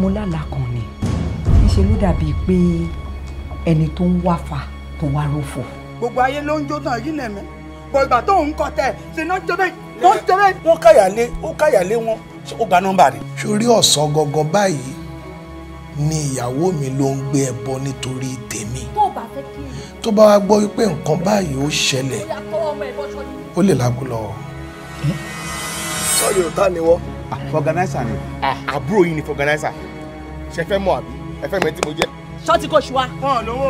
Mo lálàá kan ni níṣẹ́ ló dàbí pé ẹni tó ń wáfà tó wá rófò. Gbogbo ayé ló ń jó tán yìí nẹ̀mẹ́ bọ̀ ìgbà tó ń kọ tẹ̀ ṣe náà jẹ́ bẹ́ẹ̀ tó ń jẹ́ bẹ́ẹ̀. Wọ́n káyàlé ó káyàlé wọn ó gba nọ́mbà rẹ̀. Sórí ọ̀sán gangan báyìí ni ìyàwó mi ló ń gbé ẹbọ nítorí tèmi. Tó bá wá gbọ́ wípé nǹkan báyìí ó ṣẹlẹ̀ ó lè lágùn lọ. Sọ́ọ̀rì ọ̀tá ni wọ́n. Fọgànáísà ni. Àbúrò yìí ni fọgànáísà. Ṣé fẹ́ mọ̀ àbí? Ẹ fẹ́ mọ̀ tí mo jẹ́. Ṣọ́ọ̀tì kò ṣù wa. Wọn lówó.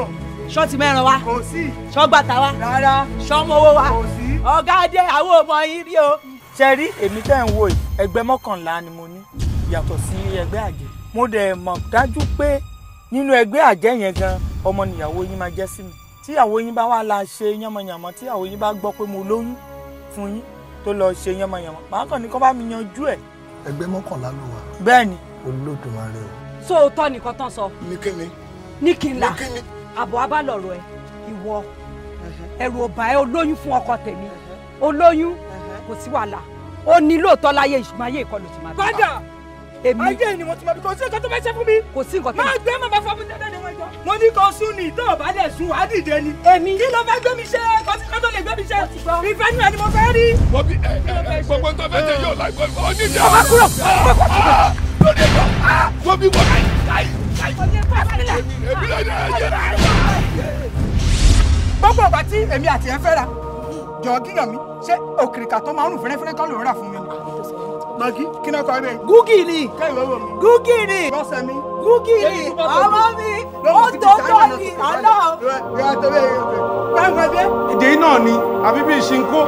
Ṣọ́ọ̀tì mẹ́rin wa. Kò sí. Ṣọ́gbàtà wa. Rárá. Ṣọ́mọ́wó wa. Kò sí. Ọ̀gá adé àwọn ọmọ yín rí o. Ṣe rí èmi tẹ́ ń wò yìí, ẹgbẹ́ 11 ni mo ní yàtọ̀ sí ẹgbẹ́ àjẹ́. Mo dẹ̀ mọ̀ dájú pé nínú ẹgbẹ́ àjẹ́ yẹn gan ọmọ nìyàwó yín máa jẹ́ sí mi. Tíyàwó yín bá wà la ṣe yánmọ̀yánmọ̀, tíyàwó yín bá gbọ́ pé mo lóyún fún yín tó lọ ṣe yánmọ̀yánmọ̀, màá kàn ní kó bá mi yanjú ẹ̀. Ẹgbẹ́ 11 ló wà. Bẹ́ẹ̀ni. Olódùmarè o. Sóòótọ́ nìkan tán sọ. Ní kíni. Ní kí n là. Àbọ̀ abálọ̀rọ̀ ẹ ìwọ ẹ̀rù ọba ẹ olóyún fún ọkọ tèmi olóyún kò sí wàhálà ó ní lóòótọ́ láyé ìṣùgbọ́n ayé ìkọlù ti máa bí. Padà èmi ayé ni mo ti mọ̀ bí kò sí nǹkan tó fẹ́ ṣe fún mi. Kò sí nǹkan tó. Máa gbé màmá fọmú dandan ni wọ́n jọ. Mo ní kó sún ni tó o bá dẹ̀ sún wàá dìde ni. Èmi. Kí ló fẹ́ gbé mi ṣe? Kò sí nǹkan tó lè gbé mi ṣe. Ìfẹ́ nù ẹ ni mo fẹ́ rí. Wọ́n bí ẹ gbogbo tó fẹ́ ṣe yóò láì gbọ́ oníjà. Ọba kúrò. Lórí ẹ̀kọ́ wọ́n bí wọ́n èmi lè ní ẹ̀jẹ̀. Gbogbo ọ̀gbà tí èmi àti ẹ̀ fẹ́ ra jọ gíyàn mi ṣé òkìrìkà tó máa ń rùn fẹ́rẹ́fẹ́rẹ́ kọ́ ló ń rà fún mi ni. Magi kí náà kọ́ ẹ bẹ́ẹ̀. Gúgì ni. Kẹ́hìn owó mi. Gúgì ni. Lọ́sẹ̀ mi. Gúgì ni. Ọmọ mi. Ó tó tó ní àlọ́. Èdè náà ni àbí bí ìṣinkó.